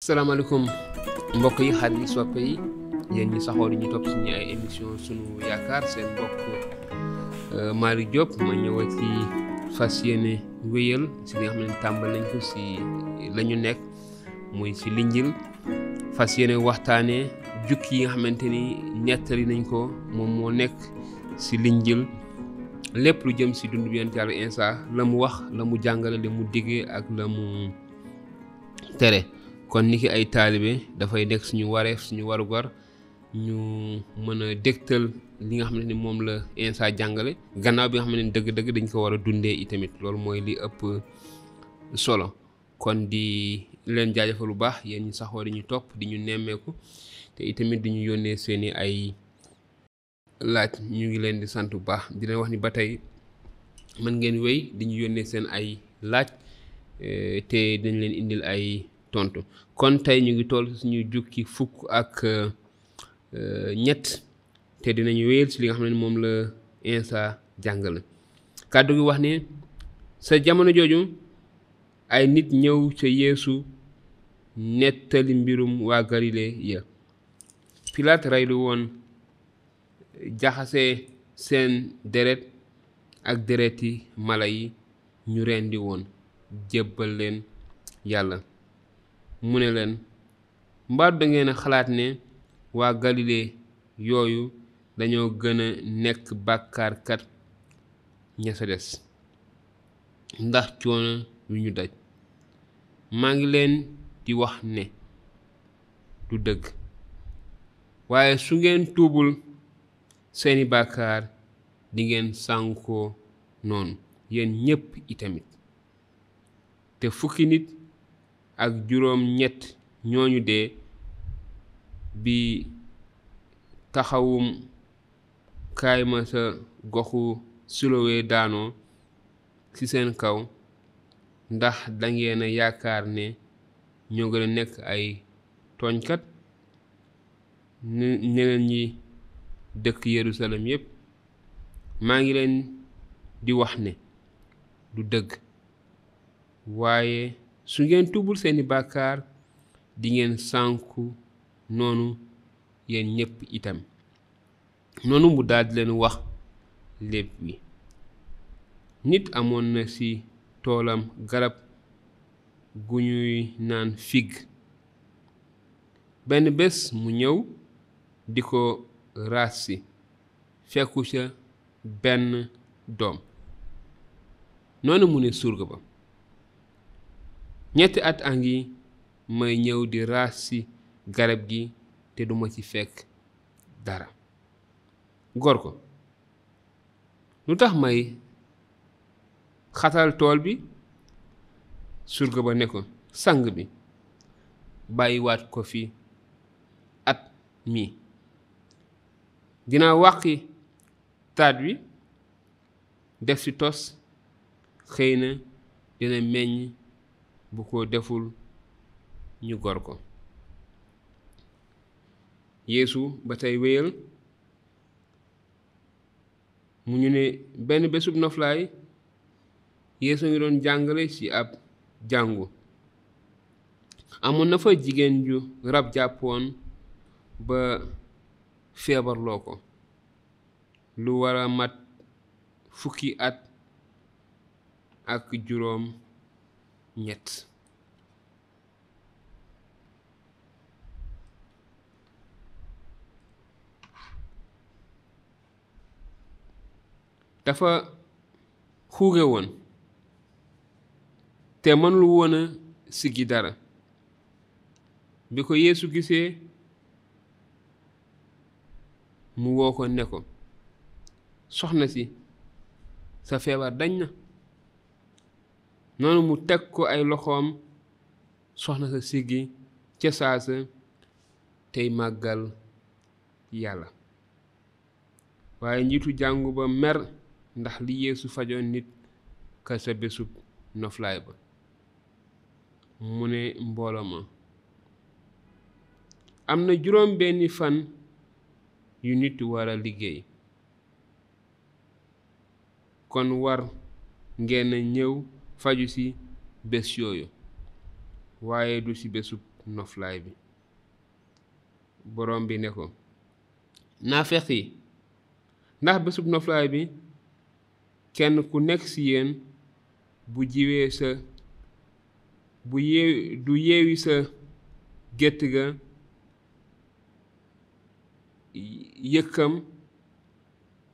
salaamaaleykum mbokk yi xarit yi soppe yi yéen ñi saxoo di ñu topp suñu ay émission sunu yaakaar seen mbokk Malick Diop ma ñëwaat ci fas yéene wéyal si li nga xam ne tàmbal nañ ko si la ñu nekk muy si linjil fas yéene waxtaanee jukki yi nga xamante ni nettali nañ ko moom moo nekk si linjil lépp lu jëm si dund bi yonent Yàlla Iisaa la mu wax la mu jàngale la mu diggee ak la mu tere kon niki ay taalibe dafay nekk suñu wareef suñu warugar ñu mën a dégtal li nga xam ne ni moom la Iisaa jàngale gannaaw bi nga xam ne dëgg-dëgg dañ ko war a dundee itamit loolu mooy li ëpp solo kon di leen jaajëfal bu baax yéen ñi saxoo di ñu topp di ñu nemmeeku te itamit di ñu yónnee seeni ay laaj ñu ngi leen di sant bu baax di leen wax ni ba tey mën ngeen wéy di ñu yónnee seen ay laaj te dañ leen indil ay tontu kon tey ñu ngi toll suñu jukki fukk ak ñett te dinañu wéyal ci li nga xam ne moom la Iisaa jàngale kàddu gi wax ne sa jamono jooju ay nit ñëw ca Yeesu nettali mbirum waa Galile ya Pilaat reylu woon jaxase seen deret ak dereti mala yi ñu rendi woon jébbal leen Yàlla mu ne leen mbaadu da ngeen a xalaat ne waa Galile yooyu dañoo gën a nekk bàkkaarkat ña sa des ndax coono yu ñu daj maa ngi leen di wax ne du dëgg waaye su ngeen tuubul seeni bàkkaar di ngeen sànkoo noonu yéen ñépp itamit te fukki nit ak juróom ñett ñooñu dee bi taxawum kaay ma sa goxu Silowe daanoo ci seen kaw ndax dangeen a yaakaar ne ñoo gën a nekk ay tooñkat ñeneen ñi dëkk Yerusalem yépp maa ngi leen di wax ne du dëgg waaye su ngeen tuubul seeni bàkkaar di ngeen sànku noonu yéen ñépp itam noonu mu daldi leen wax léeb wi nit amoon na ci toolam garab gu ñuy naan fig benn bés mu ñëw di ko raas-si fekku ca benn doom noonu mu ne surga ba ñetti at a ngi may ñëw di raas-si garab gi te duma ci fekk dara gor ko lu tax may xatal tool bi surga ba ne ko sang bi bàyyiwaat ko fi at mi dinaa wàqi taat wi def ci tos xëy na dina meññ bu ko deful ñu gor ko Yeesu ba tey wéyal mu ñu ne benn bésub noflaay Yeesu ngi doon jàngale ci ab jàngu amoon na fa jigéen ju rab jàppoon ba feebarloo ko lu war a mat fukki at ak juróom ñett dafa xuure woon te mënul woon a siggi dara bi ko Yeesu gisee mu woo ko ne ko soxna si sa feebar dañ na noonu mu teg ko ay loxoom soxna sa siggi ca saasa tey màggal Yàlla waaye njiitu jàngu ba mer ndax li Yeesu fajoon nit ka sa bésub noflaay ba mu ne mbooloo ma am na juróom benni fan yu nit war a liggéey kon war ngeen a ñëw faju ci bés yooyu waaye du ci bésub noflaay bi. borom bi ne ko naafeq yi, ndax bésub noflaay bi kenn ku nekk ci yéen bu jiwee du yeewi sa gétt ga yëkkam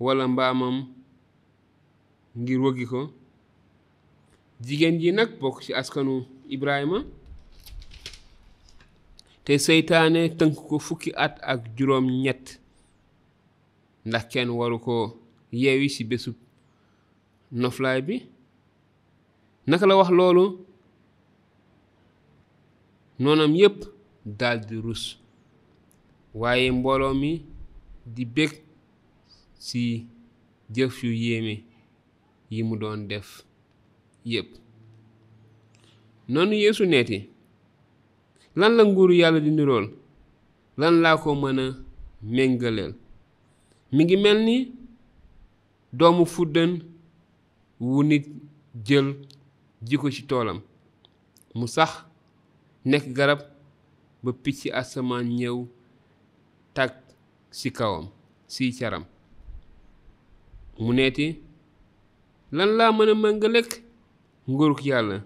walla mbaamam ngir wëggi ko. jigéen ji nag bokk ci askanu Ibrahima te seytaane tënk ko fukki at ak juróom ñett, ndax kenn waru ko yeewi ci bésub noflaay bi. naka la wax loolu, noonam yépp daldi rus, waaye mbooloo mi di bég ci jëf yu yéeme yi mu doon def yépp. noonu Yeesu neeti, lan la nguuru Yàlla di nirool? lan laa ko mën a méngaleel? mi ngi mel ni doomu fuddën wu nit jël ji ko ci toolam, mu sax nekk garab ba picc asamaan ñëw tag ci kawam ci caram. mu neeti, lan laa mën a méngaleek nguuruk Yàlla?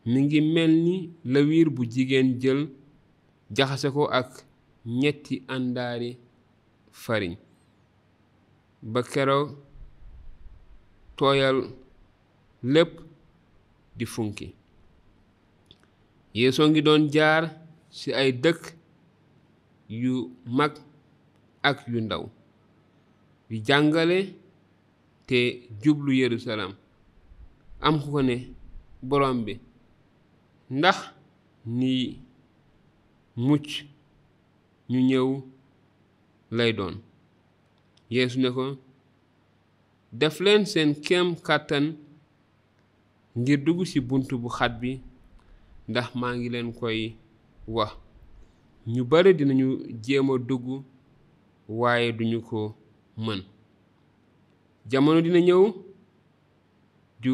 mi ngi mel ni lawiir bu jigéen jël jaxase ko ak ñetti àndaari fariñ ba keroog tooyal lépp di funki. Yeesoo ngi doon jaar ci ay dëkk yu mag ak yu ndaw, yu jàngale te jublu Yerusalem. am ku ko ne, borom bi, ndax ni mucc ñu ñëw lay doon? Yeesu ne ko, def leen seen kéem kàttan ngir dugg ci bunt bu xat bi, ndax maa ngi leen koy wax, ñu bare dinañu jéem a dugg waaye duñu ko mën. jamono dina ñëw ju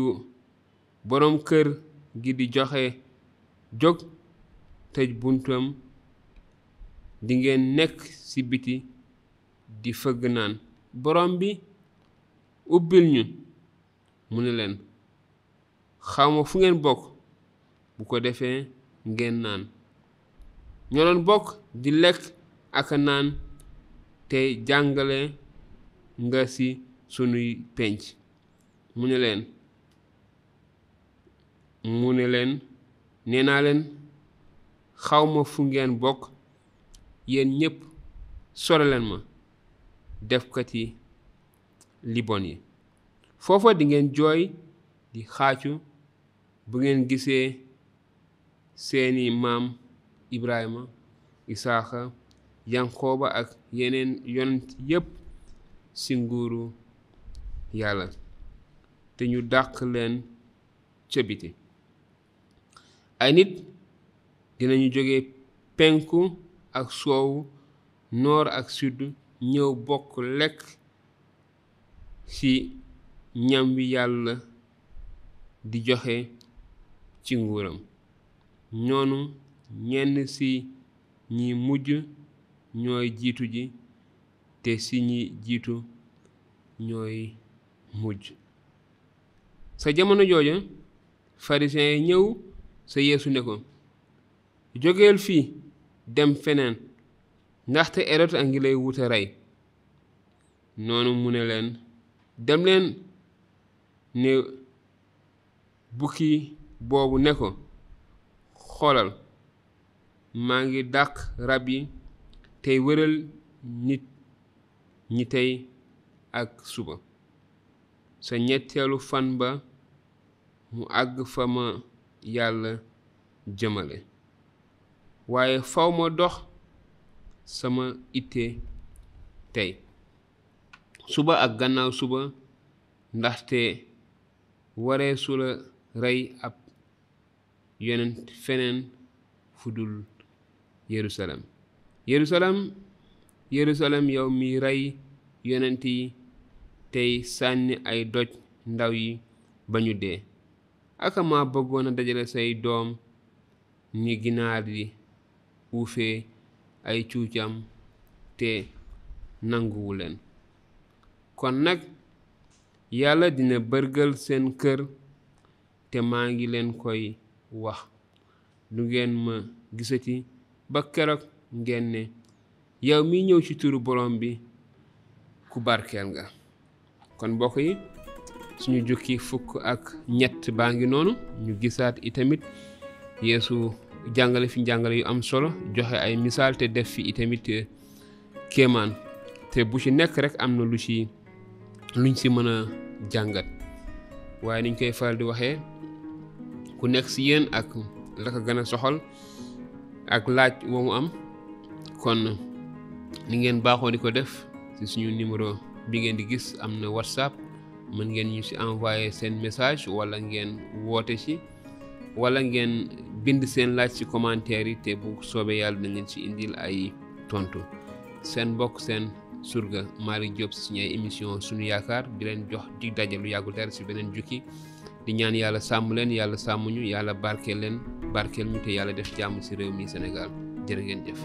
boroom kër gi di jóg tëj buntam, di ngeen nekk ci biti di fëgg naan, borom bi, ubbil ñu. mu ne leen, xawma fu ngeen bokk. bu ko defee ngeen naan. ñoo doon bokk di lekk ak a naan te jàngale nga ci sunuy penc. mu ne leen nee naa leen, xawma fu ngeen bokk. yéen ñépp sore leen ma, defkati li bon yi. foofa di ngeen jooy di xaacu bu ngeen gisee seeni maam Ibrahima, Isaaxa, Yankooba ak yeneen yonent yépp ci nguuru Yàlla, te ñu dàq leen ca biti. ay nit dinañu jóge penku ak soowu, noor ak sud, ñëw bokk lekk ci ñam wi Yàlla di joxe ci nguuram. ñoonu ñenn ci ñi mujj ñooy jiitu ji, te ci ñi jiitu ñooy mujj. sa jamono jooja pharisiens yi ñëw sa Yeesu ne ko, jógeel fii dem feneen, ndaxte Erod a ngi lay wuta rey. noonu mu ne leen, dem leen ne bukki boobu ne ko, xoolal, maa ngi dàq rab yi tey wëral nit ñi tey ak suba. sa ñetteelu fan ba mu àgg fa ma Yàlla jëmale. waaye faw ma dox sama itte tey, suba ak gannaaw suba, ndaxte waree su la rey ab yonent feneen fu dul Yerusalem. Yerusalem, yow mi rey yonent yi tey sànni ay doj ndaw yi ba ñu dee. aka ma bëggoon a dajale say doom ni ginaar yi uufee ay cuucam te nanguwu leen. kon nag Yàlla dina bërgal seen kër te maa ngi leen koy wax, du ngeen ma gisati ba keroog ngeen ne yow mi ñëw ci turu borom bi ku barkeel nga. kon mbokk yi suñu jukki 13 baa ngi noonu. ñu gisaat itamit Yeesu jàngale fi njàngale yu am solo, joxe ay misaal te def fi itamit kéemaan, te bu ci nekk rek am na luñ ci mën a jàngat. waaye niñ koy faral di waxee, ku nekk ci yéen ak la ko gën a soxal ak laaj wa mu am, kon ni ngeen baaxoo di ko def ci suñu numéro bi ngeen di gis. am na WhatsApp, mën ngeen ñu ci envoyer seen message wala ngeen woote ci, wala ngeen bind seen laaj ci commentaire yi, te bu soobee Yàlla dañ leen ci indil ay tontu. seen mbokk seen surga Malick Diop ci suñu ay émission sunu yaakaar di leen jox di daje lu yàggul dara ci beneen jukki. di ñaan Yàlla sàmm leen, Yàlla sàmm ñu, Yàlla barkeel leen, barkeel ñu, te Yàlla def jàmm ci réew mi Sénégal. jërë ngeen jëf.